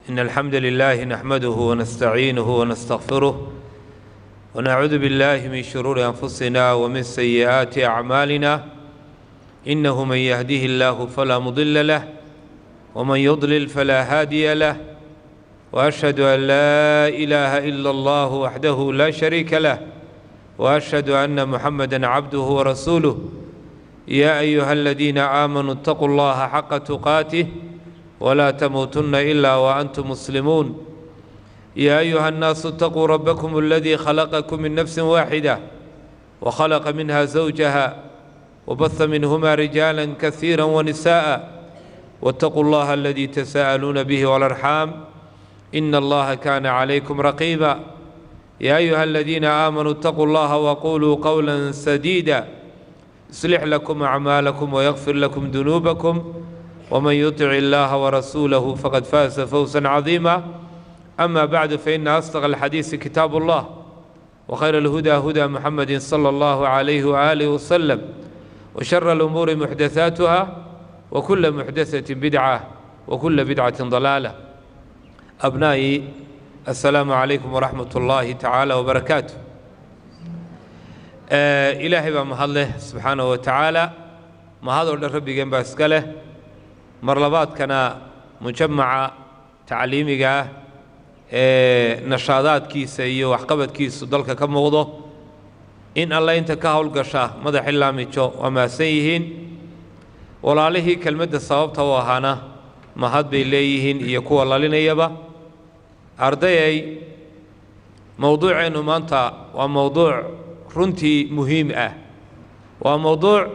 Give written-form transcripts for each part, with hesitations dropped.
إن الحمد لله نحمده ونستعينه ونستغفره ونعوذ بالله من شرور أنفسنا ومن سيئات أعمالنا، إنه من يهده الله فلا مضل له ومن يضلل فلا هادي له، وأشهد أن لا إله إلا الله وحده لا شريك له، وأشهد أن محمدا عبده ورسوله. يا أيها الذين آمنوا اتقوا الله حق تقاته ولا تموتن إلا وأنتم مسلمون. يا أيها الناس اتقوا ربكم الذي خلقكم من نفس واحدة وخلق منها زوجها وبث منهما رجالا كثيرا ونساء، واتقوا الله الذي تساءلون به والأرحام إن الله كان عليكم رقيبا. يا أيها الذين آمنوا اتقوا الله وقولوا قولا سديدا يصلح لكم أعمالكم ويغفر لكم ذنوبكم، ومن يطع الله ورسوله فقد فاز فوزا عظيما. أما بعد، فإن أصدق الحديث كتاب الله، وخير الهدى هدى محمد صلى الله عليه وآله وسلم، وشر الأمور محدثاتها، وكل محدثة بدعة، وكل بدعة ضلالة. أبنائي، السلام عليكم ورحمة الله تعالى وبركاته. Ilaahay baa mahad leh subxaanahu wa tacaala, mahad oo dhan rabbigeen baa iska leh. Mar labaadkana mujamaca tacliimiga ah ee nashaadaadkiisa iyo waxqabadkiisu dalka ka muuqdo, in alle inta ka howlgasha madax ilaa mijo waa mahadsan yihiin. Walaalihii kelmadda sababta u ahaana mahad bay leeyihiin iyo kuwa lalinayaba. Ardayay, mowduuceennu maanta waa mowduuc runtii muhiim ah, waa mowduuc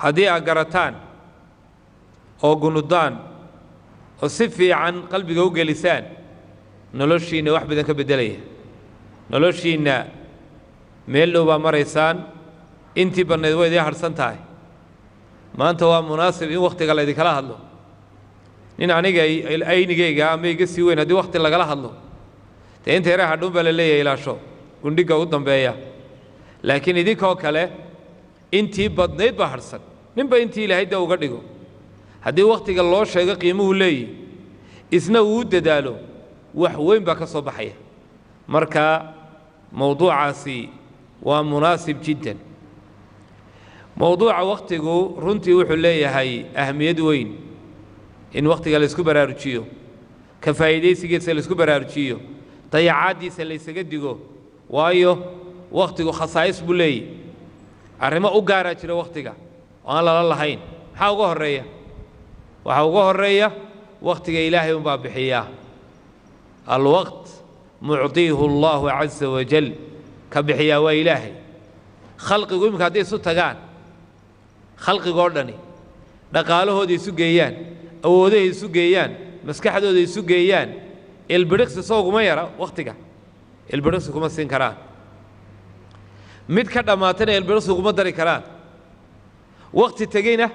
haddii aad garataan oo gunudaan oo si fiican qalbiga u gelisaan noloshiinna wax badan ka beddelaya. Noloshiinna meel dhow baa maraysaan, intii badnayd way idiin harhsan tahay. Maanta waa munaasib in wakhtiga laydinkala hadlo. Nin aniga aynigayga ama iga sii weyn haddii wakhti lagala hadlo, dee inta yare hadhuun baa la leeyahay ilaasho gundhigga ugu dambeeya. Laakiin idinkoo kale intii badnayd baa harhsan, ninba intii ilaahay da uga dhigo. Haddii wakhtiga loo sheego qiimuhu leeyihi, isna uu u dadaalo, wax weyn baa ka soo baxaya. Marka mowduucaasi waa munaasib jiddan. Mowduuca wakhtigu runtii wuxuu leeyahay ahmiyad weyn in wakhtiga la isku baraarujiyo, ka faa'iidaysigiisa la isku baraarujiyo, dayacaaddiisa la ysaga digo. Waayo wakhtigu khasaa'is buu leeyahy, arrimo u gaaraa jira wakhtiga oo aan lala lahayn. Maxaa uga horreeya? Waxaa uga horreeya wakhtiga ilaahay unbaa bixiyaa. Alwaqt mucطiihu allahu caza wajal, ka bixiyaa waa ilaahay. Khalqigu iminka hadday isu tagaan, khalqigoo dhani dhaqaalahooda isu geeyaan, awoodaha isu geeyaan, maskaxdooda isu geeyaan, ilbidhiqsi sooguma yara wakhtiga, ilbidhiqsi kuma siin karaan. Mid ka dhammaatana ilbidhiqsi kuma dari karaan. Wakhti tegeyna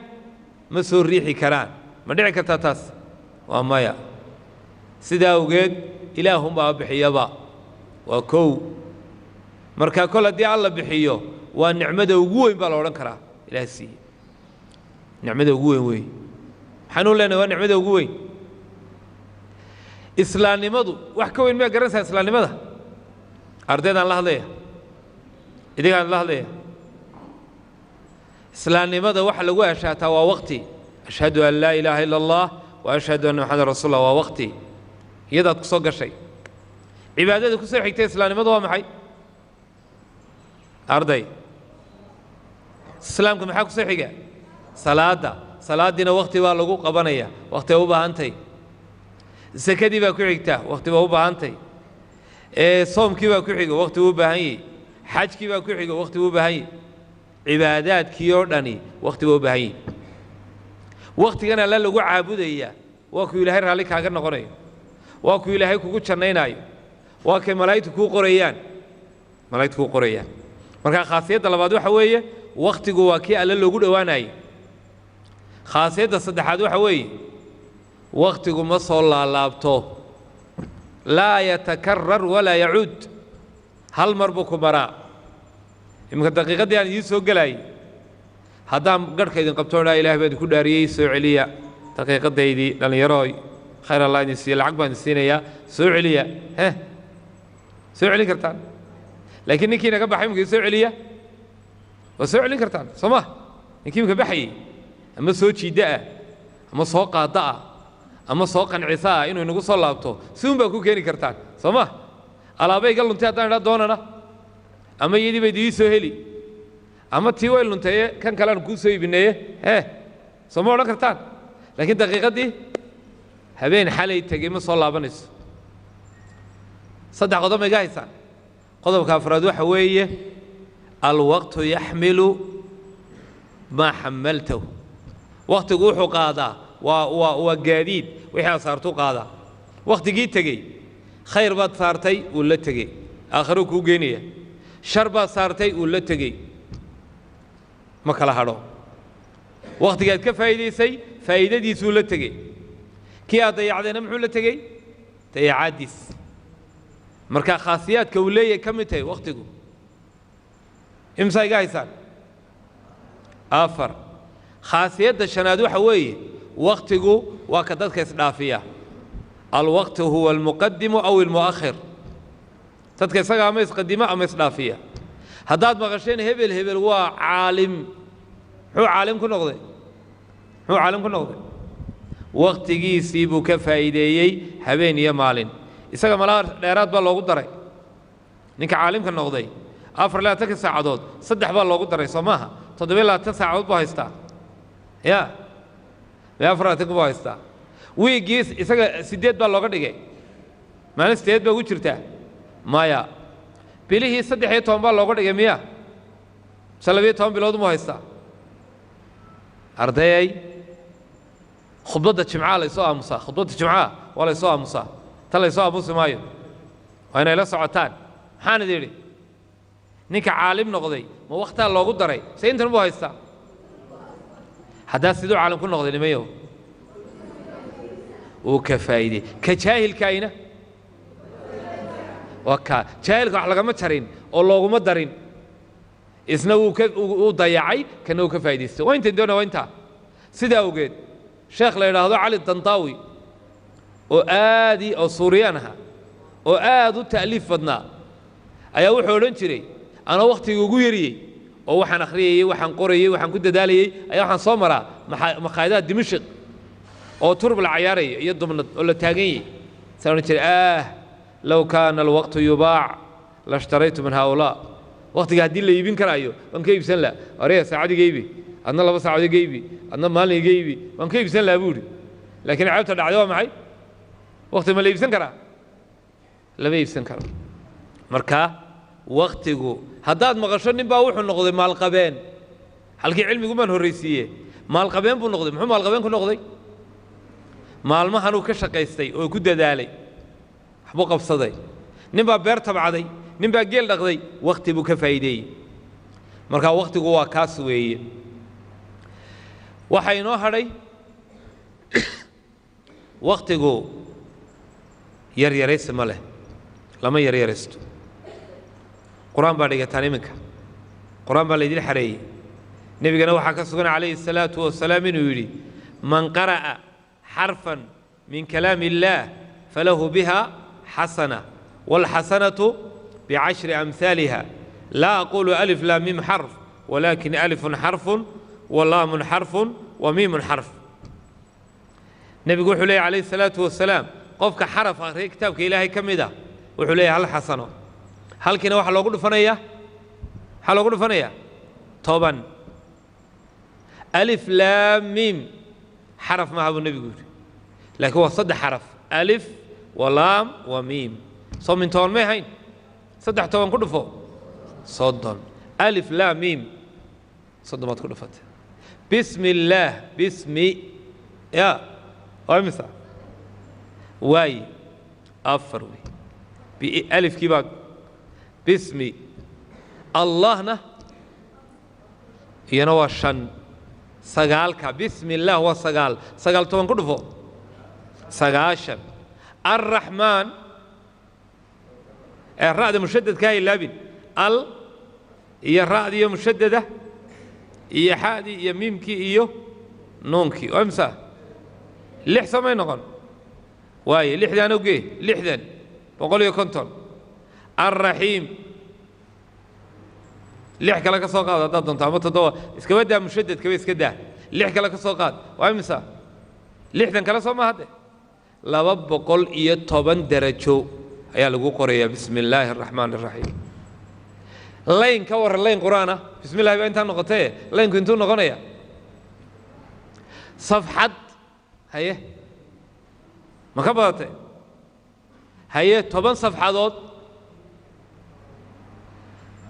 ma soo riixi karaan. Ma dhici kartaa taas? Waa maya. Sidaa awgeed ilaahunbaa bixiyaba, waa kow. Marka kol haddii alla bixiyo, waa nicmada ugu weyn baa la odhan karaa ilaah siiye. Nicmada ugu weyn weeye. Maxaanu leenahay waa nicmada ugu weyn? Islaamnimadu wax ka weyn miyaa garanaysaa? Islaamnimada, ardaydaan la hadlaya, idinkaan la hadlaya, islaamnimada waxa lagu ashaataa waa waqti. Ashhadu an laa ilaaha ila allah wa ashhadu anna maxamedan rasuul allah, waa waqti iyadaad ku soo gashay. Cibaadada ku soo xigtay islaamnimadu waa maxay? Arday, islaamka maxaa ku soo xiga? Salaadda. Salaaddiina wakti baa lagu qabanaya, wakti bay u baahantay. Sakadii baa ku xigta, wakti baa u baahantay. Soomkii baa ku xiga, wakti buu u baahan yahy. Xajkii baa ku xiga, wakti buu u baahan yahy. Cibaadaadkii oo dhani wakti baa u baahan yahy. Waktigan alla lagu caabudaya waa kuu ilaahay raalli kaaga noqonayo, waa kuu ilaahay kugu jannaynaayo, waa kay malaa'igtu kuu qorayaan, malaa'igtu kuu qorayaan. Marka khaasiyadda labaad waxa weeye wakhtigu waa kii alle loogu dhowaanayay. Khaasiyadda saddexaad waxa weeye wakhtigu ma soo laalaabto, laa yatakarar walaa yacuud, hal mar buu ku maraa. Iminka daqiiqaddii aan idiin soo gelaayey, haddaan garhka idin qabto dhaa ilahay baa idinku dhaariyey soo celiya, Daqiiqadaydii, dhallinyarooy, khayr Allah idin siiyo, lacag baan idin siinayaa, soo celiya. Heh, soo celin kartaan? Laakiin ninkii naga baxay imika, soo celiya. Waa soo celin kartaan, soo ma? Ninkii imika baxayey, ama soo jiidda ah, ama soo qaadda ah, ama soo qancisa ah inuu inagu soo laabto, si un baa ku keeni kartaan, soo ma? Alaabay iga luntay haddaan idhaa doonana, ama iyadii bayd ii soo heli, ama tii way lunteeye kan kalean kuu soo iibineye, hee, soo ma odhan kartaan? Laakiin daqiiqaddii habeen xalay tegey ma soo laabanayso. Saddex qodob ma iga haysaan? Qodobka afraad waxa weeye: alwaqtu yaxmilu maa xamaltahu. Wakhtigu wuxuu qaadaa, waa gaadiid, wixii aad saartuu qaadaa. Wakhtigii tegey, khayr baad saartay, wuu la tegey, aakhiruu kuu geenaya. Shar baad saartay, wuu la tegey, ma kala hadho. Wakhtigaad ka faa'iidaysay, faa'iidadiisuu la tegey. Kii aad dayacdayna muxuu la tegey? Dayacaaddiis. Marka khaasiyaadka uu leeyahay ka mid tahay wakhtigu. Imsaa iga haysaan? Afar. Khaasiyadda shanaad waxa weeye: wakhtigu waa ka dadka isdhaafiya. Alwaqtu huwa almuqadimu aw almu'akhir. Dadka isaga ama isqadimo ama isdhaafiya. Haddaad maqasheen hebel hebel waa caalim, muxuu caalim ku noqday? Muxuu caalim ku noqday? Wakhtigiisii buu ka faa'iideeyey, habeen iyo maalin. Isaga malaa dheeraad baa loogu daray. Ninka caalimka noqday 24-ka saacadood saddex baa loogu daray, soo maaha? 27 saacadood buu haystaa, ya mee 24-ka buu haystaa. Wiiggii isaga sideed baa looga dhigay, maalin sideed baa ugu jirtaa, maya? Bilihii 13 baa looga dhigay, miya? Mise 12 bilood muu haystaa? Ardayay, khudbadda jimcaha laysoo aamusaa, khudbadda jimcaha waa laysoo aamusaa, tan laysoo aamusi maayo, waa inay la socotaan. Maxaan idin idhi? Ninka caalim noqday ma wakhtaa loogu daray se intan buu haystaa? Haddaa siduu caalim ku noqday, nimayow? Uu ka faa'iidey. Ka jaahilkaayna waa kaa jaahilka, wax lagama jarin oo looguma darin, isna wuu ka uu dayacay, kana uu ka faa'idaystay. Waa intan doona, waa intaa. Sidaa awgeed sheekh la yidhaahdo Cali Dandaawi, oo aadi oo Suuriyaan aha oo aad u ta'liif badnaa, ayaa wuxuu odhan jiray: anoo wakhtiga ugu yariyey oo waxaan akhriyayey, waxaan qorayey, waxaan ku dadaalayey, ayaa waxaan soo maraa makhaayadaha Dimashq oo turub la cayaaraya iyo dubnad oo la taagan yahay. Saan odhan jiray: low kaana alwaqtu yubaac lashtaraytu min haaulaa. Wakhtiga haddii la iibin karaayo, waan ka iibsan laha. Arya, saacad iga iibi, adna 2 saacadood iga iibi, adna maalin iga iibi, waan ka iibsan lahaa, buu idhi. Laakiin ceebta dhacday waa maxay? Wakhti ma la iibsan karaa? Lama iibsan karo. Marka wakhtigu, haddaad maqasho nin baa wuxuu noqday maalqabeen, halkii cilmigu baan horraysiiye, maalqabeen buu noqday, muxuu maalqabeen ku noqday? Maalmahanuu ka shaqaystay oo ku dadaalay, waxbuu qabsaday. Nin baa beer tabcaday, nin baa geel dhaqday, wakhti buu ka faa'iideeyey. Marka wakhtigu waa kaas weeye. Waxaa inoo hadhay wakhtigu yaryaraysi ma leh, lama yaryaraysto. Qur-aan baa dhigataan iminka, qur-aan baa laydin xareeyey. Nebigana waxaa ka sugan calayhi الsalaatu wasalaam inuu yidhi: man qara'a xarfan min kalaami illaah falahu biha xasana, wاlxasanatu bicashri amhaaliha. Laa aqulu alif laa mim xarf, walaakin alifun xarfun wa laamun xarfun wa miimun xarf. Nebigu wuxuu leeyay calayhi الsalaatu wasalaam: qofka xaraf akhriya kitaabka Ilaahay ka mid a, wuxuu leeyahay hal xasano. Halkiina waxaa loogu dhufanayaa, maxaa loogu dhufanayaa? 10. Alif laam miim xaraf maaha, buu nebigu yidhi, laakiin waa saddex xaraf: alif wa laam wa miim. Soo min 10 may hayn? Saddex 10 ku dhufo, 30. Alif laam miim 30 baad ku dhufatay. Bismi illaah, bismi ya waa imisa? Waay, afar wey. Alifkii baa bismi, Allahna iyana waa shan, sagaalka. Bismi illaah waa sagaal. Sagaal 10 ku dhufo, 90. Alraxmaan ee ra'da mushadadka ha ilaabin, al iyo ra'diyo mushadada iyo xa'dii iyo miimkii iyo nuunkii, waa imisa? 6 samay noqon waaye 60 oge 60 150 الرحيم 6 kale ka soo qaad haddaad doonto ama 7 iska wadaa mushaddad kaba iska daa 6 kale ka soo qaad waa imisa 60 kale soo ma hadde 210 darajo ayaa lagu qorayaa bismi illaahi araxmaan araxiim layn ka warran layn qur-aan ah bismi illahi baa intaa noqotee laynku intuu noqonaya safxad haye ma ka badatay haye 10 safxadood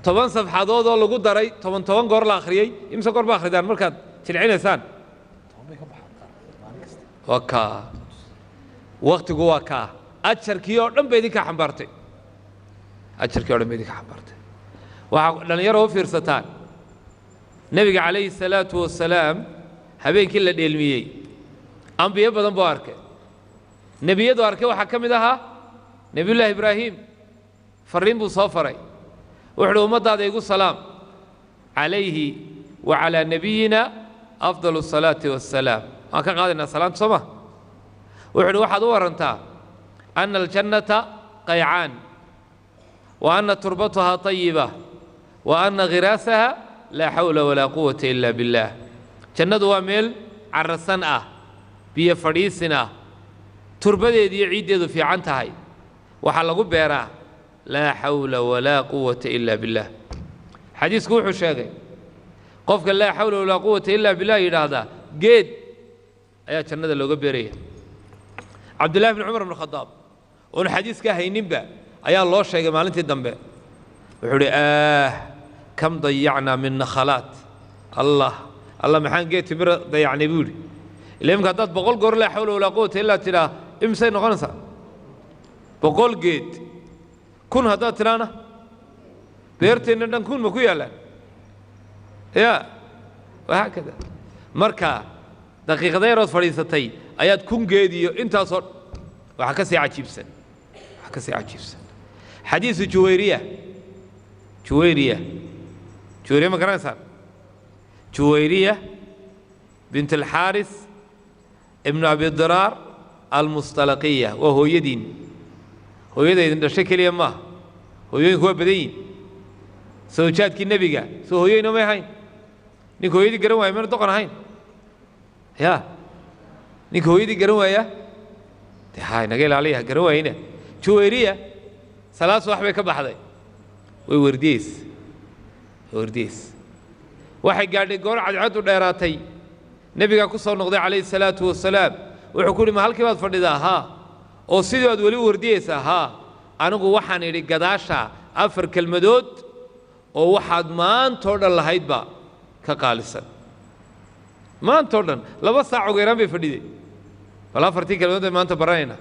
10 safxadood oo lagu daray 10 goor la akhriyey imse goor ba akhridaan markaad jilcinaysaan waa kaa waqtigu waa kaa ajarkii oo dhan bay idinka xambaartay ajarkii oo dhan bay idinka xambaartay waxaa dhallinyaro u fiirsataan nebiga calayhi salaatu wasalaam habeenkii la dheelmiyey ambiyo badan buu arkay nebiyadu arkay waxaa ka mid ahaa nebiyullaahi ibraahim farriin buu soo faray wuxuu uhi ummaddaada igu salaam calayhi wa calaa nebiyina afdalu asalaati wassalaam waan ka qaadaynaa salaanta soo ma wuxuu uhi waxaad u warrantaa ana aljannata qaycaan wa anna turbatuhaa tayiba wa anna khiraasaha laa xawla walaa quwata ila billaah jannadu waa meel carrasan ah biyo fadhiisin ah turbadeedu iyo ciiddeedu fiican tahay waxaa lagu beeraa laa xawla walaa quwata ila billaah xadiisku wuxuu sheegay qofka laa xawla walaa quwata ila billah yidhaahdaa geed ayaa jannada looga beeraya cabdullahi bn cumar bn khadaab oon xadiiska hayninba ayaa loo sheegay maalintii dambe wuxuu uhi kam dayacnaa min nakhalaat allah allah maxaan geed timira dayacnay buu yidhi ila imka haddaad 100 goor laa xawla walaa quwata illaa tidhaa imisay noqonaysaa 100 geed 1000 haddaad tidhaana beerteenna dhan 1000 ma ku yaallaan ya wahaakada marka daqiiqada yarood fadhiisatay ayaad 1000 geed iyo intaasoo waxaa ka sii cajiibsan waxaa ka sii cajiibsan xadiisu juwayriya juwayriya juwayriya ma garanaysaan juwayriya bint alxaaris ibnu abi diraar almustalaqiya waa hooyadiin hooyada idin dhashay keliya maaha hooyooyinku waa badan yihin sawjaadkii nebiga soo hooyoyna may ahayn ninka hooyadii garan waaya mayna doqon ahayn ya ninka hooyadii garan waaya de ha inaga ilaaliya garan waayina juwayriya salaad subax bay ka baxday way wardiyeys wardiyeys waxay gaadhay goor cadceedu dheeraatay nebigaa ku soo noqday calayhi salaatu wasalaam wuxuu ku yidhi ma halkii baad fadhidaa haa oo sidii baad weli wardiyeysaa haa anigu waxaan idhi gadaasha 4 kelmadood oo waxaad maantoo dhan lahaydba ka qaalisan maantoo dhan 2 saac ugu yaraan bay fadhiday bal 4tii kelmadood bay maanta baranaynaa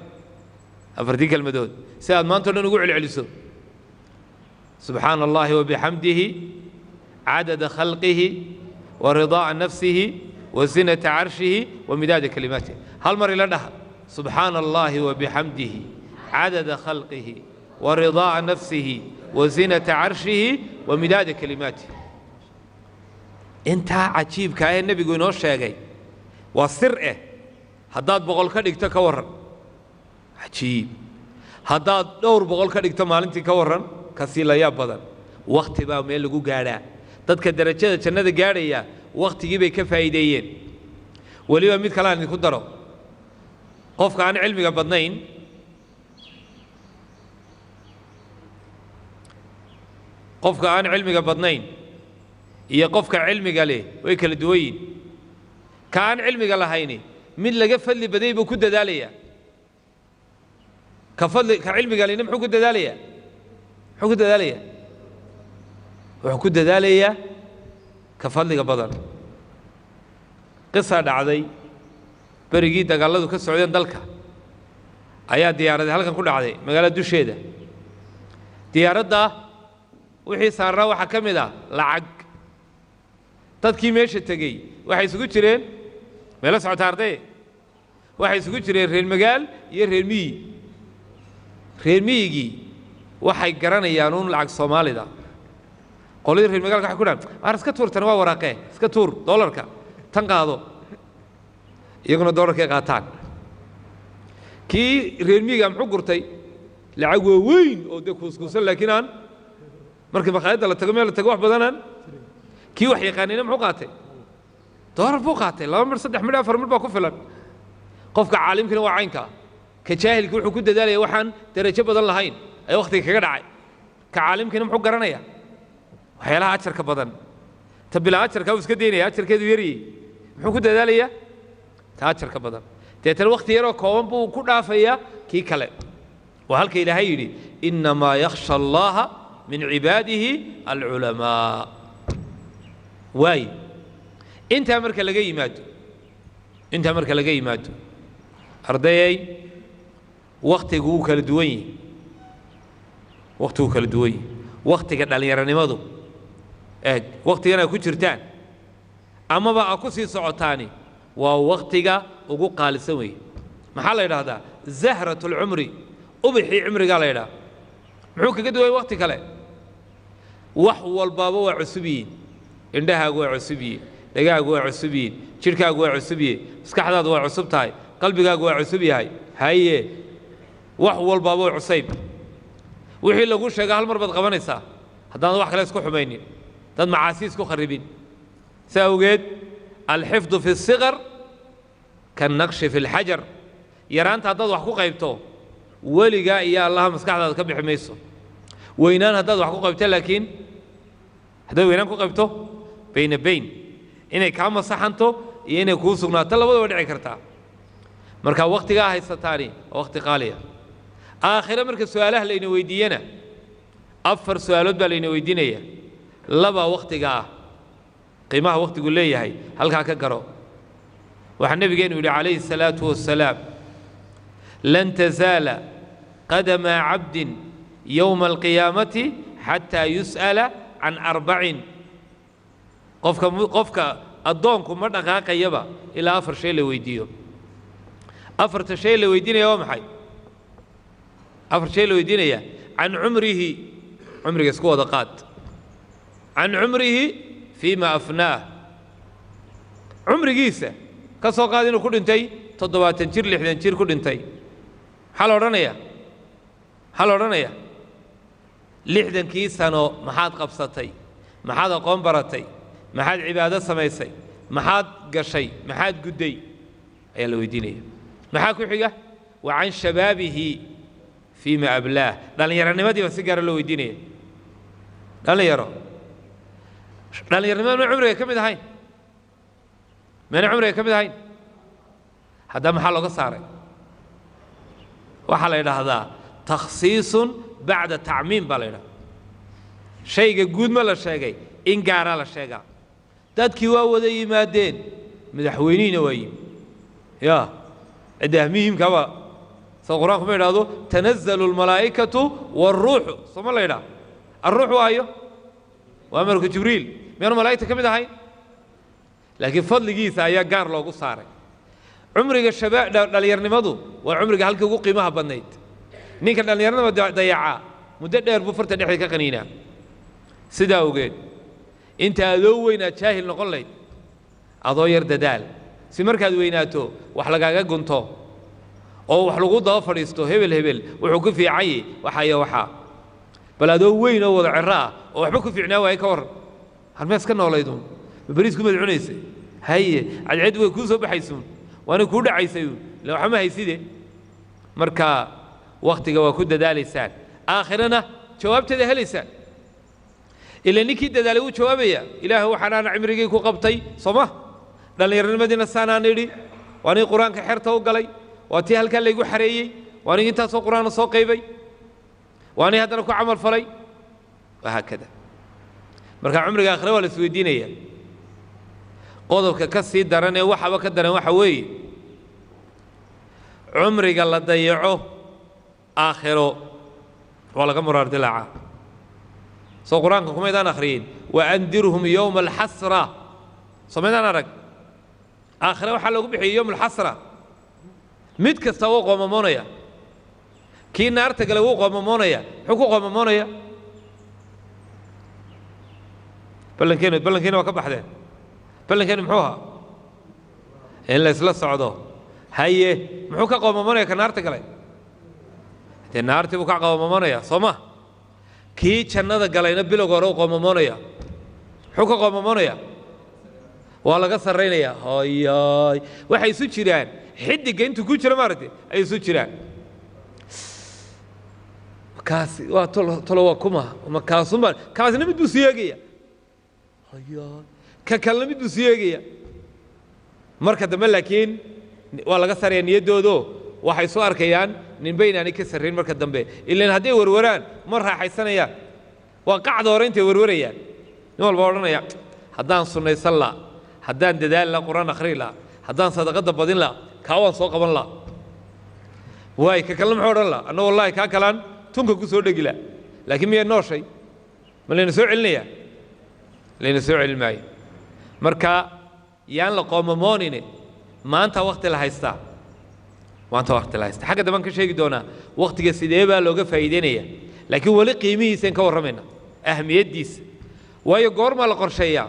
4tii kelmadood si aad maantoo dhan ugu celceliso subxaana allaahi wabixamdihi cadada khalqihi wa ridaa'a nafsihi wa zinata carshihi wa midaada kalimaatihi hal mar ila dhaha subxaana allaahi wabixamdihi cadada khalqihi wa ridaa'a nafsihi wa zinata carshihi wa midaada kalimaatihi intaa cajiibka ahee nebigu inoo sheegay waa sir eh haddaad 100 ka dhigto ka warran cajiib haddaad dhowr 100 ka dhigto maalintii ka warran kasii la yaab badan wakhti baa meel lagu gaadhaa dadka darajada jannada gaadhaya wakhtigii bay ka faa'iideeyeen weliba mid kale aan idinku daro qofka aan cilmiga badnayn qofka aan cilmiga badnayn iyo qofka cilmiga leh way kala duwan yihiin ka aan cilmiga lahayni mid laga fadli baday buu ku dadaalayaa ka fadli ka cilmiga lehna muxuu ku dadaalayaa muxuu ku dadaalayaa wuxuu ku dadaalayaa ka fadliga badan qisa dhacday berigii dagaaladu ka socdeen dalka ayaa diyaaradii halkan ku dhacday magaalada dusheeda diyaaradda wixii saarnaa waxaa ka mid ah lacag dadkii meesha tegey waxay isugu jireen meelo socota arday waxay isugu jireen reer magaal iyo reer miyi reer miyigii waxay garanayaan uun lacag soomaalida qoladii reer magaalka waxay ku dhahan waar iska tuur tan waa waraaqee iska tuur doolarka tan qaado iyaguna doolarkay qaataan Kii reer miyiga muxuu gurtay? Lacag waaweyn oo dee kuuskuusan, laakiin aan markii makhaayadda la tago, meel la tago, wax badanaan. Kii wax yaqaanayna muxuu qaatay? Doolar buu qaatay, 2 midh, 3 midh, 4 midh baa ku filan. Qofka caalimkina waa caynkaa. Ka jaahilki wuxuu ku dadaalaya waxaan derajo badan lahayn ayaa wakhtiga kaga dhacay. Ka caalimkiina muxuu garanaya? Waxyaalaha ajarka badan. Ta bilaa ajarka uu iska daynaya, ajarkeedu yaryey. Muxuu ku dadaalayaa? Ta ajarka badan. Deetana wakhti yaroo kooban buu ku dhaafayaa kii kale. Waa halka Ilaahay yidhi: innamaa yakhsha Allaha min cibaadihi alculamaa. Waay, intaa marka laga yimaado, ardayay, wakhtigu wuu kala duwan yihi, wakhtigu kala duwan yihi. Wakhtiga dhallinyaronimadu, eeg, wakhtigan aad ku jirtaan amaba aad ku sii socotaani waa wakhtiga ugu qaalisan weeye. Maxaa la yidhaahdaa? Zahrat alcumri, ubixii cumrigaa la yidhaha. Muxuu kaga duwan wakhti kale? Wax walbaaba waa cusub yihiin. Indhahaagu waa cusub yihiin, dhegahaagu waa cusub yihiin, jidhkaagu waa cusub yihin, maskaxdaadu waa cusub tahay, qalbigaagu waa cusub yahay. Haye, wax walbaaba waa cusayb. Wixii laguu sheega hal mar baad qabanaysaa, haddaanad wax kale isku xumaynin, dad macaasi isku kharribin. Si awgeed, alxifdu fi الsiqar kaannaqshi fi اlxajar. Yaraanta haddaad wax ku qaybto, weligaa iyo Allaha maskaxdaada ka bixi mayso. Weynaan haddaad wax ku qaybto, laakiin haddaad weynaan ku qaybto, bayna bayn inay kaa masaxanto iyo inay kuu sugnaato labadaba dhici kartaa. Marka wakhtigaa haysataani waa wakhti qaaliya. Aakhire marka su-aalaha layna weydiiyena, 4 su-aalood baa layna weydiinaya. Laba wakhtiga ah, qiimaha wakhtigu leeyahay halkaa ka garo. Waxaa nebigeenu yidhi calayhi الsalaatu wassalaam: lan tazaala qadama cabdin yowma alqiyaamati xataa yus'ala can arbacin. Qofka addoonku ma dhaqaaqayaba ilaa 4 shay la weydiiyo. Afarta shay la weydiinaya waa maxay? 4 shay la weydiinaya: can cumrihi, cumriga isku wada qaad, can cumrihi fiima afnaah. Cumrigiisa ka soo qaad inuu ku dhintay 70 jir, 60 jir ku dhintay. Maxaa la odhanayaa? Maxaa la odhanayaa? 60kii sano maxaad qabsatay? Maxaad aqoon baratay? Maxaad cibaado samaysay? Maxaad gashay? Maxaad gudday? Ayaa la weydiinaya. Maxaa ku xiga? Wa can shabaabihi fiima ablaah. Dhallinyaronimadiiba si gaara loo weydiinaya. Dhallinyaronimada mana cumriga ka mid ahayn? Mana cumriga ka mid ahayn? Haddaba maxaa looga saaray? Waxaa la yidhaahdaa takhsiisun bacda tacmiim baa la yidhahdaa. Shayga guud ma la sheegay, in gaaraa la sheegaa. Dadkii waa wada yimaadeen, madaxweynihiina waa yimi. Ya ciddaa muhimkaba soo Qur-aanku ma yidhaahdo tanazzalu almalaa'ikatu waalruuxu? Soo ma la yidhaha? Alruux waayo waa malku Jibriil. Miyaanu malaa'igta ka mid ahayn? Laakiin fadligiisa ayaa gaar loogu saaray. Cumriga shabaa, dhallinyarnimadu waa cumriga halkii ugu qiimaha badnayd. Ninka dhallinyarnimada dayacaa muddo dheer buu farta dhexda ka qaniinaa. Sidaa ogeed, inta adoo weyn aad jaahil noqon layd, adoo yar dadaal, si markaad weynaato wax lagaaga gunto oo wax lagu daba fadhiisto. Hebel hebel wuxuu ku fiican yahi waxaa iyo waxaa. Bal adoo weyn oo wada cero ah oo waxba ku fiicnaa waaye ka warran. Halmee iska noolayduun? Ma beriis ku mad cunaysay? Haye, cadceed way kuu soo baxaysuun, waana kuu dhacaysayuun, ila waxba ma hayside. Marka wakhtiga waa ku dadaalaysaan, aakhirana jawaabteeda helaysaan. Ila ninkii dadaalay wuu jawaabaya: Ilaah, waxaanaana cimrigii ku qabtay, soo ma dhallinyaronimadiina saanaan idhi, waa nin Qur-aanka xerta u galay, waa tii halkaa laygu xareeyey, waa nin intaasoo Qur-aana soo qaybay, waa nin haddana ku camal falay, wahaakada. Marka cumriga aakhire waa la isweydiinaya. Qodobka ka sii daran ee waxaba ka daran waxa weeye cumriga la dayaco aakhiro waa laga muraar dilaacaa. Soo Qur-aanka kumaydaan akhriyin waandirhum yowma alxasra? Soo maydaan arag aakhire waxaa loogu bixiyey yowm alxasra? Mid kasta wuu qoomamoonaya. Kii naarta galay wuu qoomamoonaya. Muxuu ku qoomamoonaya? Ballankeenu, ballankeena waa ka baxdeen. Ballankeenu muxuu ahaa? In la isla socdo. Haye, muxuu ka qoomamoonaya ka naarta galay? Dee naartii buu ka qoomamoonaya, soo ma? Kii jannada galayna bilowga hore u qoomamoonaya. Muxuu ka qoomamoonaya? Waa laga sarraynayaa. Hayaay, waxay isu jiraan xidigga intuu ku jiro, maaragtay, ay isu jiraan. Kaasi waa tolo tolo, waa kuma ma kaasunbaa? Kaasina mid buu sii eegaya. Hayaay, ka kalena mid buu sii eegaya marka dambe, laakiin waa laga saraya niyaddoodo. Waxay soo arkayaan ninba inaanay ka sarrayn marka dambe. Ilaan hadday warwaraan ma raaxaysanayaan. Waa qacda hore intay warwarayaan, nin walba odhanaya haddaan sunnaysan laa, haddaan dadaali la, qur-aan akhri laa, haddaan sadaqadda badin laa, kaa waan soo qaban laa. Waay, ka kalena muxuu odhan laa? Anna wallaahi kaa kalaan tunka ku soo dhegi laa. Laakiin miyay nooshay? Ma layna soo celinayaa? Layna soo celin maayo. Marka yaan la qoomamoonine, maanta wakti la haystaa, maanta wakti la haystaa. Xagga dambaan ka sheegi doonaa waktiga sidee baa looga faa'iideynaya, laakiin weli qiimihiisaan ka warramayna, ahmiyaddiisa. Waayo, goormaa la qorsheeyaa?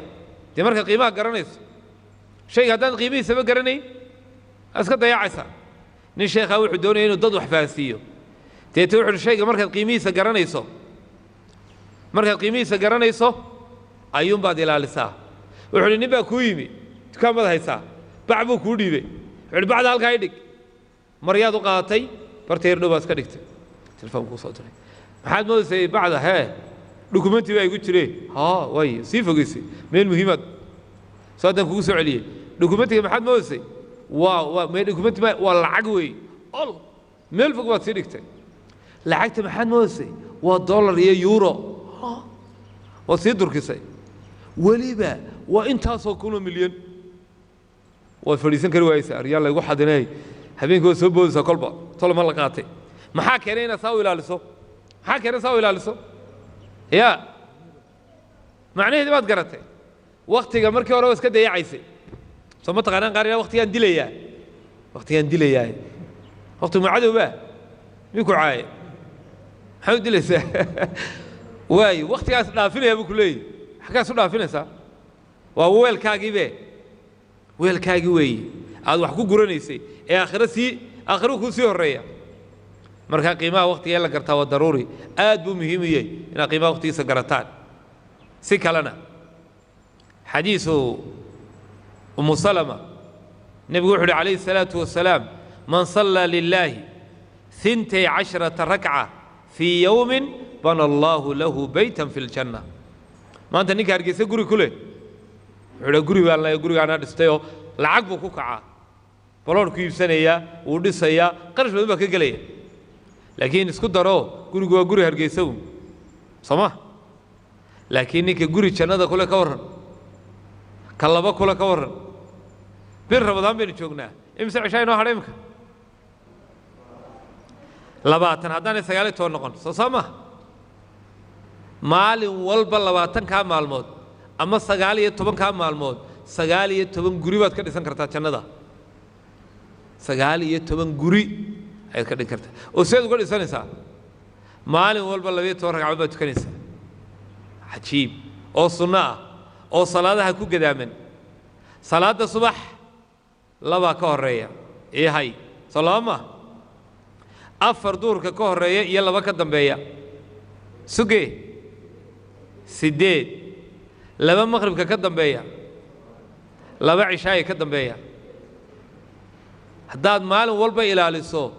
Dee marka qiimaha garanayso shayga. Haddaan qiimihiisaba garanayn, iska dayacaysaa. Nin sheekhaa wuxuu doonaya inuu dad wax fahansiiyo. Deete wuxu uhi, shayga markaad qiimihiisa garanayso, markaad qiimihiisa garanayso ayuunbaad ilaalisaa. Wuxuu uhi, nin baa kuu yimi, dukaan baad haysaa, bac buu kuu dhiibay. Wuxu uhi, bacda halkaa i dhig. Maryaad u qaadatay, barta yar dhow baad iska dhigtay. Telefoon kuu soo diray. Maxaad moodaysay bacda? Hee, dukumenti baa igu jiree. Haa, waay sii fogeysay meel muhiimaad soo. Haddaan kugu soo celiyey, dukumentiga maxaad moodaysay? Waa mee dukumenti ma waa lacag weey. Ol meel fog baad sii dhigtay. Lacagta maxaad moodaysay? Waa dollar iyo euro. Waad sii durkisay. Weliba waa intaasoo kunoo milyan. Waad fadhiisan kari waayeysa. Aryaal laygu xadinay. Habeenkii waad soo boodaysaa kolba, tolo ma la qaatay? Maxaa keenay inaad saa u ilaaliso? Maxaa keenay saa u ilaaliso? Ya macnaheedi baad garatay. Waktiga markii hore waa iska dayacaysay. Soo ma taqaanaan qaar ila waktigaan dilayaa, waktigaan dilayaa? Waktigu ma cadowba miyuu ku caaye? Maxaa u dilaysaa? Waayo, waktigaas dhaafinaya buu ku leeyahy. Xaggaas u dhaafinaysaa? Waa weelkaagiibe, weelkaagii weeye aad wax ku guranaysay ee aakhiro sii, aakhiro kuu sii horreeya. Marka qiimaha waktiga in la gartaa waa daruuri. Aad buu muhiim u yahay inaad qiimaha waktigiisa garataan. Si kalena, xadiisu umu salama, nebigu wuxu uhi calayhi الsalaatu wasalaam: man sallaa lilaahi 12 rakca fii yowmin bana allaahu lahu beytan fi ljanna. Maanta ninka Hargeysa guri ku leh wuxuu dha, guri baan leeyahay, gurigaanaa dhistayoo lacag buu ku kacaa, baloor ku iibsanayaa, wuu dhisayaa, qarash badan baa ka gelaya. Laakiin isku daro, gurigu waa guri Hargeysa un, soo ma? Laakiin ninka guri jannada kule ka warran? Ka laba kule ka warran? Bil Ramadaan baynu joognaa. Imise cishaa inoo hadha imika? 20 haddaanay 19 noqon, soo maha? Maalin walba 20-kaa maalmood ama 19-kaa maalmood, 19 guri baad ka dhisan kartaa jannada. 19 guri ayaad ka dhin kartaa. Oo sideed uga dhisanaysaa? Maalin walba 12 ragcadood baad tukanaysaa, cajiib, oo sunno ah, oo salaadaha ku gadaaman. Salaadda subax labaa ka horreeya ii hay, soo laba maa? 4 duurka ka horreeya iyo 2 ka dambeeya, suge, 8. 2 maqribka ka dambeeya, 2 cishaaya ka dambeeya. Haddaad maalin walba ilaaliso,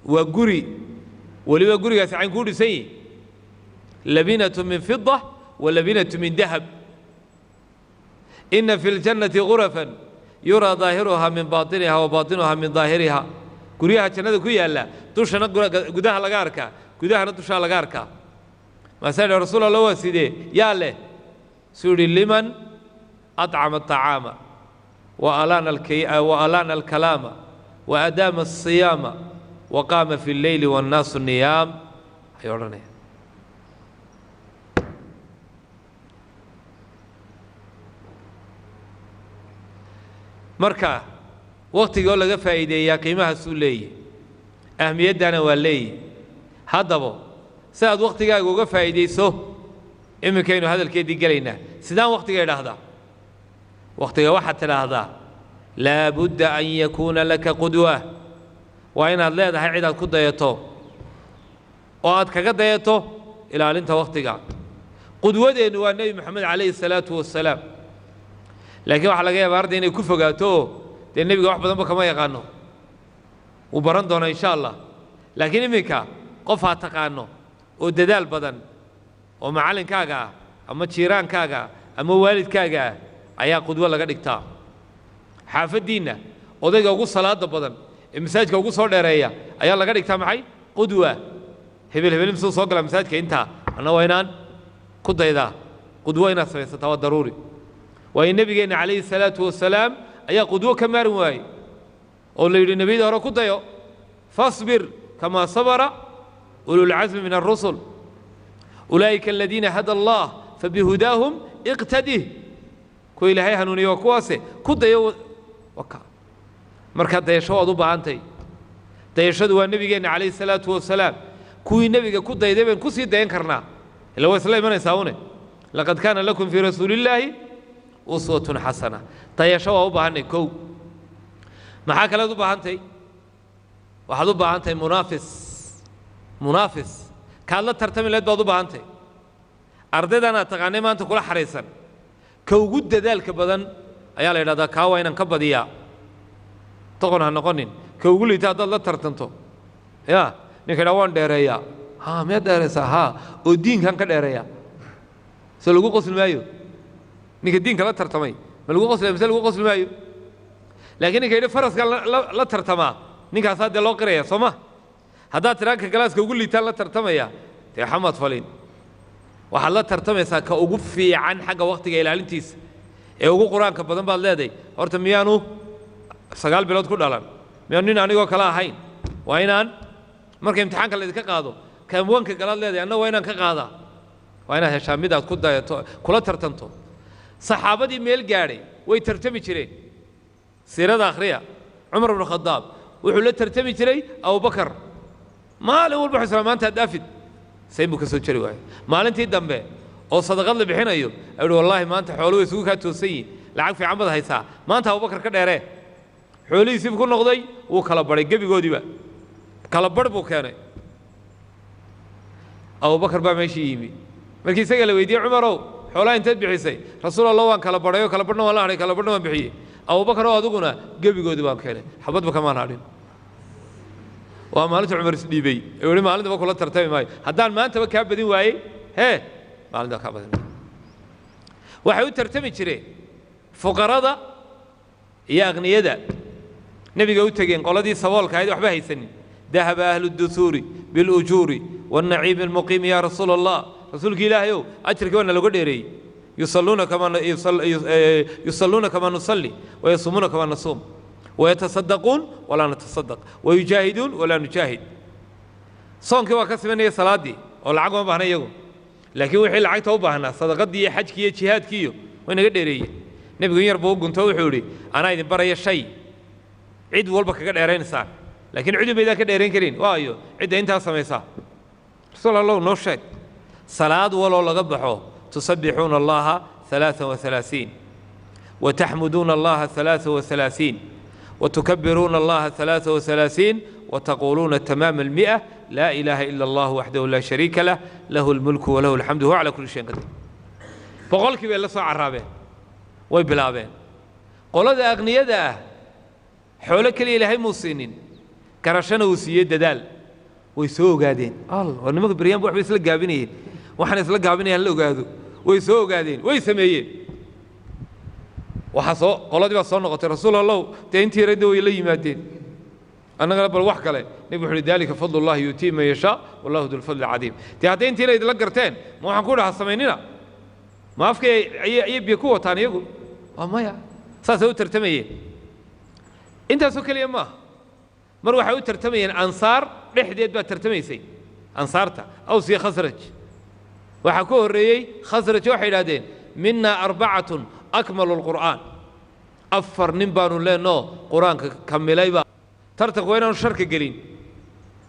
waa guri. Weliba gurigaasi cayn kuu dhisan yihi: labinatu min fida wa labinatu min dahab. Ina fi ljannati gurafan yuraa daahiruhaa min baatiniha wa baatinuhaa min daahiriha. Guryaha jannada ku yaalla dushana gudaha laga arkaa, gudahana dushaa laga arkaa. Maasaa idhi, rasuul Allah, waa sidee? Yaa leh? Suu yidhi, liman acama aطacaama wa alaana alkalaama wa adaama asiyaama wa qaama fi lleyli waannaasu niyaam, ayuu odhanaya. Marka waktiga oo laga faa'iideeyaa qiimahaasuu leeyahy, ahmiyaddana waa leeyahy. Haddaba si aad wakhtigaaga uga faa'iidayso, iminkaynu hadalkeedii gelaynaa. Sidaan wakhtiga idhaahdaa? Wakhtiga waxaad tidhaahdaa Laabudda an yakuuna laka qudwa, waa inaad leedahay cid aad ku dayato oo aad kaga dayato ilaalinta wakhtiga. Qudwadeennu waa Nebi Moxamed calayhi salaatu wasalaam, laakiin waxaa laga yaaba arday inay ku fogaato oo dee nebiga wax badanba kama yaqaano. Wuu baran doonaa insha Allah, laakiin iminka qof aad taqaano oo dadaal badan oo macallinkaaga ah ama jiiraankaaga ah ama waalidkaaga ah ayaa qudwo laga dhigtaa. Xaafaddiinna odayga ugu salaada badan ee masaajidka ugu soo dheereeya ayaa laga dhigtaa maxay? Qudwa. Hebel hebel misuu soo galaa masaajidka intaa, anna waa inaan ku daydaa. Qudwo inaad samaysataa waa daruuri, waayo nebigeenna calayhi salaatu wasalaam ayaa qudwo ka maarin waayey oo la yidhi nebiyada hore ku dayo: fasbir kamaa sabara ululcasmi min alrusul ulaa'ika aladiina hada Allah fabihudaahum iqtadih. Kuwa Ilaahay hanuuniye waa kuwaase, ku dayo. Markaa dayasho waad u baahantay. Dayashadu waa nebigeenna calayhi salaatu wasalaam. Kuwii nebiga ku dayday baynu ku sii dayan karnaa, ila waa isla imanaysaa une: laqad kaana lakum fii rasuulillaahi uswatun xasana. Dayasho waa u baahannay. Kow, maxaa kaleed u baahantay? Waxaad u baahan tahay munaafis. Munaafis kaad la tartami lahayd baad u baahantay. Ardaydan aad taqaanay maanta kula xaraysan, ka ugu dadaalka badan ayaa la yidhahdaa kaa waa inaan ka badiyaa. Doqon ha noqonin. Ka ugu liita haddaad la tartanto, ya ninka idhaa waan dheereeyaa, ha miyaad dheeraysaa? Haa, oo diinkan ka dheereeyaa, se lagu qosli maayo. Ninka diinka la tartamay ma lagu qoslaya mise lagu qosli maayo? Laakiin ninka yidhi faraskan la tartamaa, ninkaasaa dee loo qiraya, soo ma? Haddaad tidhaa ka galaaska ugu liitaan la tartamaya, dee xamaad falin. Waxaad la tartamaysaa ka ugu fiican xagga wakhtiga ilaalintiisa ee ugu qur-aanka badan baad leedahay. Horta miyaanu 9 bilood ku dhalan? Miyaanu nin anigoo kale ahayn? Waa inaan marka imtixaanka laydinka qaado kaamwanka galaad leedahay, anna waa inaan ka qaadaa. Waa inaad heshaa mid aad ku dayato, kula tartanto. Saxaabadii meel gaadhay way tartami jireen. Siirada akhriya. Cumar bnu Khadaab wuxuu la tartami jiray Abubakar maalin walba. Wuxuu israa maanta daafid sayn buu ka soo jari waayey. Maalintii dambe oo sadaqad la bixinayo ayuu wallaahi maanta xooluhu isugu kaa toosan yihin, lacag fiican baad haysaa, maanta Abubakar ka dheeree. Xoolihiisiibuu ku noqday, wuu kala badhay gebigoodiiba, kala badh buu keenay. Abubakar baa meeshii yimi. Markii isaga la weydiiyey: Cumarow, xoolaha inteed bixisay? Rasuul Allah, waan kala badhayo, kala badhna waan la hadhay, kala badhna waan bixiyey. Abubakar oo adiguna? Gebigoodii baan keenay, xabadba kamaan hadhin. Waa maalinta Cumar isdhiibay ee weli maalintaba kula tartami maayo haddaan maantaba kaa badin waayey. Hee, maalintaa kaa badin maayo. Waxay u tartami jireen fuqarada iyo aqniyada. Nebiga u tegeen qoladii saboolka ahayd, waxba haysanin: dahaba ahlu duhuuri bilujuuri waannaciimi almuqiimi yaa rasuula Allah. Rasuulki Ilaahayow, ajarkii waa naloga dheereeyey. Yusalluuna kamaa nusalli wayasumuuna kamaa nasuum wayatasaddaquun walaa natasaddaq wayujaahiduun walaa nujaahid. Soonkii waa ka simanaya salaaddii oo lacag uma baahna iyagu, laakiin wixii lacagta u baahnaa, sadaqadii iyo xajkii iyo jihaadkii iyo way naga dheereeyeen. Nebigu in yar buu u gunto, wuxuu yidhi: anaa idin baraya shay cid walba kaga dheeraynaysaan, laakiin cid umaydaan ka dheerayn karin. Waayo cidda intaa samaysaa? Rasuul Allow, noo sheeg. Salaad waloo laga baxo tusabbixuuna Allaha 33 وتحمدون الله 33 وتكبرون الله 33 وتقولون تمام المئة: لا إله إلا الله وحده لا شريك له، له الملك وله الحمد وهو على كل شيء قدير. 100-kii bay la soo carraabeen, way bilaabeen. Qolada aqniyada ah xoolo keliya Ilaahay muu siinin, garashana uu siiyey, dadaal way soo ogaadeen. Al waa nimanka beryaanba waxbay isla gaabinayeen, waxaan isla gaabinayaan la ogaado. Way soo ogaadeen, way sameeyeen. Waxaa soo qoladii baa soo noqotay: Rasuul Allow, dee intii yaradda way la yimaadeen, annagana bal wax kale. Nebigu wuxu uhi: dalika fadlullahi yuutii man yashaa wallahu dulfadli cadiim. Dee hadday intiina idinla garteen, ma waxaan ku dhahaa samaynina? Ma afkay ayay biyo ku wataan iyagu? Waa maya. Saasay u tartamayeen. Intaasoo keliya maaha, mar waxay u tartamayeen ansaar dhexdeed baa tartamaysay, ansaarta Aws iyo Khasraj. Waxaa ku horreeyey Khasraj. Waxay idhahdeen: minaa arbacatun akmalu lqur'aan, afar nin baanu leenoo qur-aanka kamilayba. Tartanku waa inaanu sharka gelin,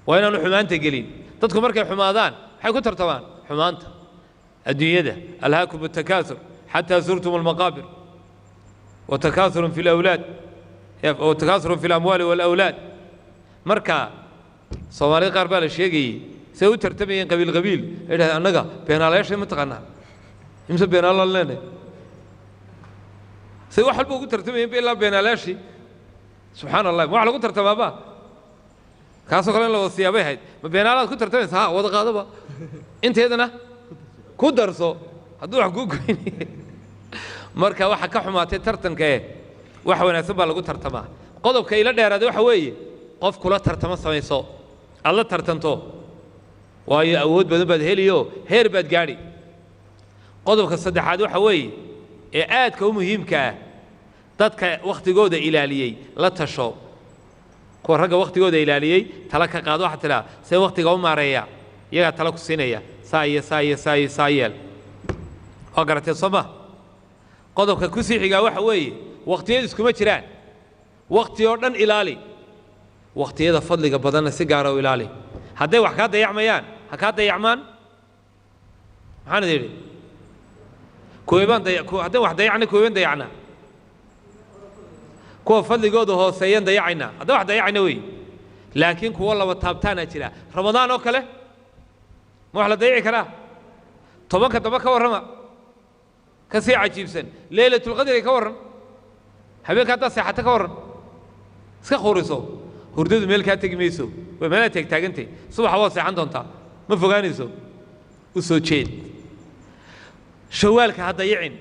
waa inaanu xumaanta gelin. Dadku markay xumaadaan maxay ku tartamaan? Xumaanta adduunyada. alhaakum atakaasur xataa zurtum almaqaabir wa takaasurun fi lawlaad. Oo takaasuru fi lamwaali walawlaad. Marka Soomaalida qaar baa la sheegayey say u tartamayeen qabiil qabiil, ay dhahdeen annaga beenaalayaashay ma taqaanaa, imse beenaalaan leenahay, say wax walba ugu tartamayeen ba ilaa beenaalayaashii. Subxaan Allah, ma wax lagu tartamaaba kaasoo kale in la wada siyaabay ahayd. Ma beenaalaad ku tartamaysa? Ha wada qaadaba, inteedana ku darso hadduu wax kuu goyni. Marka waxa ka xumaatay tartanka ee wax wanaagsan baa lagu tartamaa. Qodobka ila dheeraaday waxa weeye qof kula tartamo samayso, aad la tartanto, waayo awood badan baad heliyo, heer baad gaadhi. Qodobka saddexaad waxa weeye ee aadka u muhiimka ah, dadka wakhtigooda ilaaliyey la tasho. Kuwa ragga wakhtigooda ilaaliyey tala ka qaado. Waxaa tidhaha, see wakhtiga u maareeya? Iyagaa tala ku siinaya, saa iyo saa iyo saa iyo saa yeel. Waa garatee, soo ma? Qodobka ku sii xigaa waxa weeye wakhtiyadu iskuma jiraan. Wakhti oo dhan ilaali, wakhtiyada fadliga badanna si gaara u ilaali. Hadday wax kaa dayacmayaan, ha kaa dayacmaan. Maxaan idin idhi? Kuweebaan daya haddaan wax dayacna, kuweebaan dayacnaa? Kuwa fadligooda hooseeyaan dayacaynaa haddaan wax dayacayna wey. Laakiin kuwo laba taabtaanaa jira. Ramadaan oo kale ma wax la dayici karaa? 10-ka dambe ka warrama, ka sii cajiibsan Leylatulqadriga ka warran. Habeenka haddaad seexato ka warran, iska khuriso, hurdadu meel kaa tegi mayso, way meelaa taagtaagantay. Subaxa waad seexan doontaa, ma fogaanayso. U soo jeed. Shawaalka ha dayicin,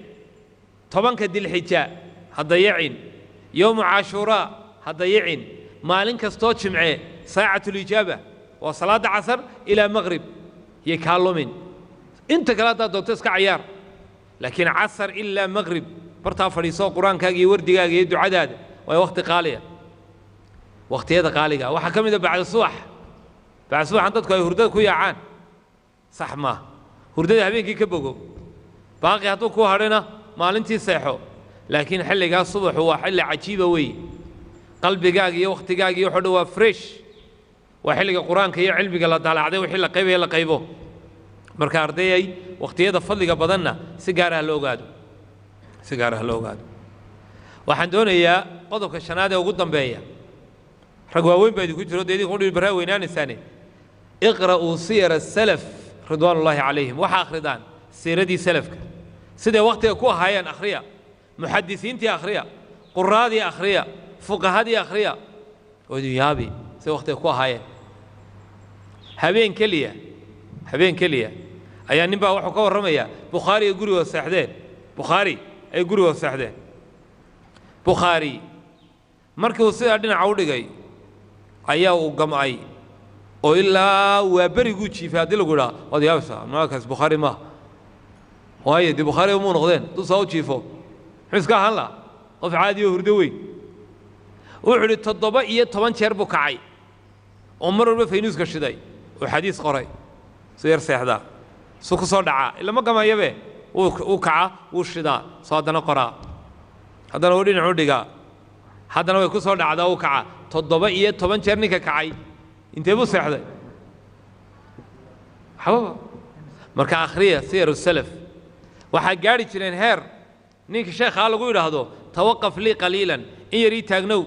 10-ka Dilxija ha dayicin, yowmu Caashuuraa ha dayicin, maalin kastoo Jimce saacatulijaaba waa salaadda casar ilaa maqrib, yay kaa lumin. Inta kale haddaad doonto iska cayaar, laakiin casar ilaa maqrib bartaa fadhiiso, Qur-aankaaga iyo wardigaaga iyo ducadaada, waa wakhti qaaliya. Wakhtiyada qaaliga waxaa ka mid a bacda subax. Bacda subaxan dadku ay hurdada ku yaacaan, sax maaha. Hurdada habeenkii ka bogo, baaqi hadduu ku hadhayna maalintii seexo, laakiin xilligaa subaxu waa xilli cajiiba weeye. Qalbigaaga iyo wakhtigaaga iyo waxo dhan waa fresh. Waa xilliga Qur-aanka iyo cilmiga la daalacday, wixii la qaybaya la qaybo. Marka ardayay, wakhtiyada fadliga badanna si gaar ah loo ogaado, si gaar ah loo ogaado. Waxaan doonayaa qodobka shanaad ee ugu dambeeya. Rag waaweyn baa idinku jiro, dee idinku dhibi barraa weynaanaysaane. Iqra'uu siyar asalaf ridwaanullaahi calayhim. Waxa akhridaan siiradii salafka, siday wakhtiga ku ahaayeen akhriya, muxadisiintii akhriya, quraadii akhriya, fuqahadii akhriya, oo idin yaabi siday wakhtiga ku ahaayeen. Habeen keliya, habeen keliya ayaa nin baa wuxuu ka warramayaa Bukhaari ay gurigooda seexdeen. Bukhaari ay gurigooda seexdeen. Bukhaari markii uu sidaa dhinaca u dhigay ayaa uu gam'ay oo ilaa waa beriguu jiifay. Haddii lagu idhaa, waad yaabaysaa, noakaas Bukhaari maaha. Waayo dee Bukhaari muu noqdeen hadduu saa u jiifo? Muxuu iska ahaan lahaa? Qof caadi oo hurdo weyn. Wuxuu idhi 17 jeer buu kacay oo mar walba faynuuska shiday oo xadiis qoray. Su yar seexdaa, su ku soo dhacaa, ila ma gamayabe, wuu kacaa, wuu shidaa, soo haddana qoraa, haddana wuu dhinacu dhigaa, haddana way ku soo dhacdaa, wuu kacaa. 17 jeer ninka kacay, intee buu seexday? Waxbaba. Marka akhriya siyar salaf. Waxaa gaadhi jireen heer ninka sheekhaa lagu yidhaahdo, "Tawaqaf lii qaliilan," in yar ii taagnow.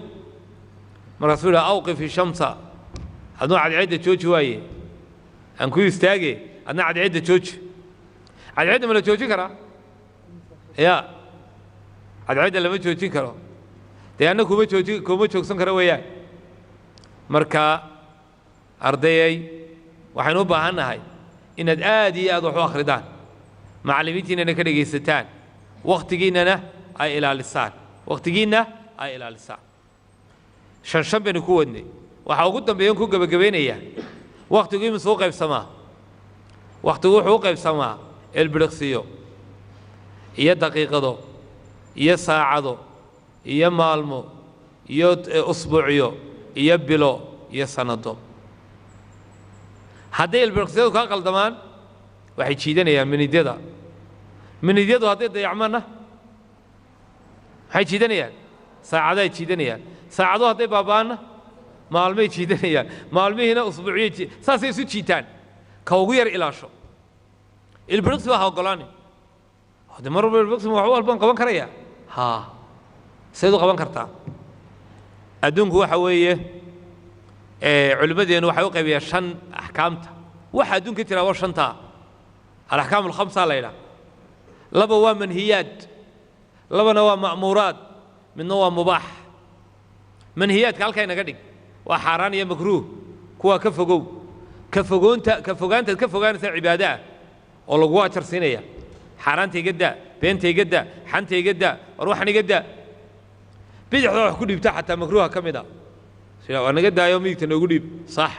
Markaasuu yidhaha, "Awqif shamsa," adnuu cadceedda jooji. Waaye aan ku istaage, adna cadceedda jooji. Cadceedda ma la joojin karaa? Ya, cadceedda lama joojin karo. Dee anna kuma jooji, kuma joogsan karo weeyaan. Marka ardayay, waxaynu u baahan nahay inaad aad iyo aad wax u akhridaan, macallimiintiinana ka dhegaysataan, wakhtigiinnana ay ilaalisaan, wakhtigiinna ay ilaalisaan. Shan shan baynu ku wadnay. Waxaa ugu dambeeyan ku gebagabaynayaa, wakhtigu imisuu u qaybsamaa? Wakhtigu wuxuu u qaybsamaa elbiriqsiyo iyo daqiiqado iyo saacado iyo maalmo iyo usbuucyo iyo bilo iyo sanado. Hadday elbiriqsiyadu kaa qaldamaan, waxay jiidanayaan minidyada. Minidyadu hadday dayacmaanna, maxay jiidanayaan? Saacadahay jiidanayaan. Saacado hadday baaba'aanna, maalmay jiidanayaan. Maalmihiina usbuuciyay. Saasay isu jiitaan. Ka ugu yar ilaasho. Ilbiriqsi baa ha oggolaani. De mar walba ilbiriqsi wax walbaan qaban karaya. Haa, seed u qaban kartaa? Adduunku waxa weeye, culimmadeennu waxay u qaybiyaan shan axkaamta. Waxa adduunka jira waa shantaa, alaxkaam alkhamsa la yidhaha. Laba waa manhiyaad, labana waa ma'muuraad, midna waa mubaax. Manhiyaadka halkaa inaga dhig, waa xaaraan iyo makruuh, kuwaa ka fogow. Ka fogoonta, ka fogaantaad ka fogaanaysaa cibaado ah oo lagugu ajar siinaya. Xaaraanta iga daa, beenta iga daa, xanta iga daa, war waxan iga daa. Bidixda wax ku dhiibta xataa makruuha ka mid a, sida waa naga daayo, midigta noogu dhiib, sax,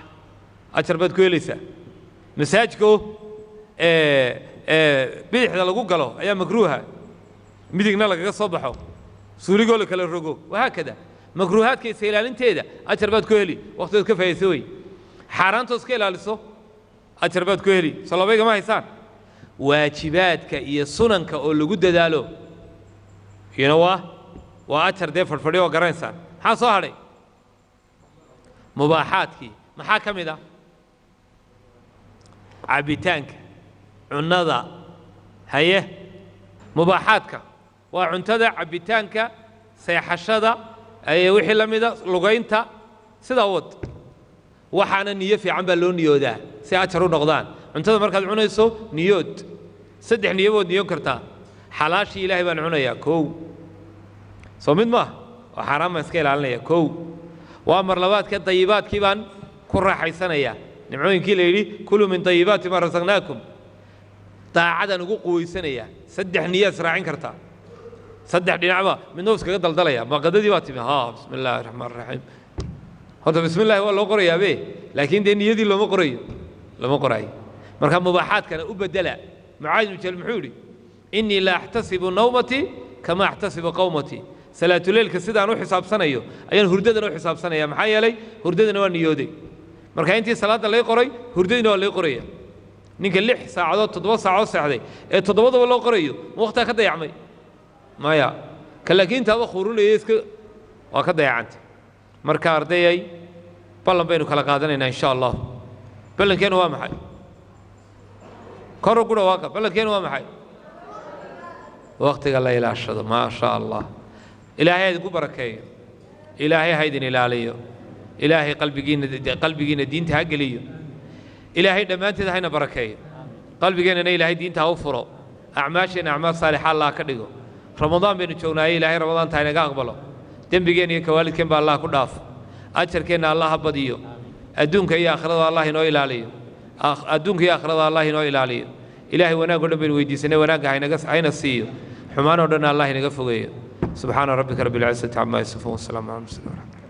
ajar baad ku helaysaa. Masaajidka bidixda lagu galo ayaa makruuha, midigna lagaga soo baxo, suuligoo la kala rogo, wahaakada. Makruuhaadka iska ilaalinteeda ajar baad ku heli, waqtigood ka faa'idayso wey. Xaaraantoo iska ilaaliso ajar baad ku heli. Solobaygama haysaan. Waajibaadka iyo sunanka oo lagu dadaalo iyana waa ajar, dee fadhfadhi oo garanaysaan. Maxaa soo hadhay? Mubaaxaadkii. Maxaa ka mid ah? Cabbitaanka, cunnada. Haye, mubaaxaadka waa cuntada, cabbitaanka, seexashada, wixii la mida, lugaynta, sidaa wad. Waxaana niyo fiican baa loo niyoodaa si ajar u noqdaan. Cuntada markaad cunayso niyood, saddex niyabood niyoon kartaa. Xalaashii Ilaahay baan cunayaa, kow, soo mid maaha oo xaaraan baan iska ilaalinaya, kow. Waa mar labaadka, dayibaadkii baan ku raaxaysanayaa, nimcooyinkii la yidhi kuluu min dayibaati maa rasaqnaakum, daacadaan ugu quwaysanayaa. Saddex niyaad israacin kartaa, saddex dhinacba midna iskaga daldalaya. Maqadadii baa timi, ha, bismi illaahi raxmaan raxiim. Horta bismi illahi waa loo qorayaabe, laakiin dee niyadii looma qorayo, lama qoraayo. Marka mubaaxaadkana u bedela. Mucaad ibnu Jabal muxuu yidhi? Innii la axtasibu nawmatii kama axtasibu qawmatii. Salaatuleylka sidaan u xisaabsanayo ayaan hurdadana u xisaabsanaya. Maxaa yeelay hurdadana waa niyooday. Marka intii salaadda lay qoray, hurdadiina waa lay qoraya. Ninka 6 saacadood, 7 saacadood seexday ee toddobadaba loo qorayo, ma waqtigaa ka dayacmay? Maya. Ka laakiin intaaba khuurinaya iska waa ka dayacantay. Marka ardayay, ballan baynu kala qaadanaynaa insha Allah. Ballankeenu waa maxay? Kor ugu dhawaaqa, ballankeenu waa maxay? Waqtiga la ilaashado. Maa sha Allah. Ilaahay ha idinku barakeeyo, Ilaahay ha idin ilaaliyo, Ilaahay qalbigiina diinta ha geliyo, Ilaahay dhammaanteed hayna barakeeyo, qalbigeennana Ilaahay diinta ha u furo, acmaasheenna acmaal saalixa Allah ka dhigo. Ramadaan baynu joognaaye, Ilaahay ramadaanta haynaga aqbalo, dembigeenna iyo kawaalidkeen ba Allah ku dhaafo, ajarkeenna Allah ha badiyo, adduunka iyo aakhirada Allah inoo ilaaliyo, adduunka iyo aakhirada Allah inoo ilaaliyo. Ilaahay wanaag o dhan baynu weydiisanay, wanaagga haynaga hayna siiyo, xumaan oo dhan Allah inaga fogeeyo. Subxaana rabbika rabbi alcizati camaa yasifuun, wasalaamu cala mursalin.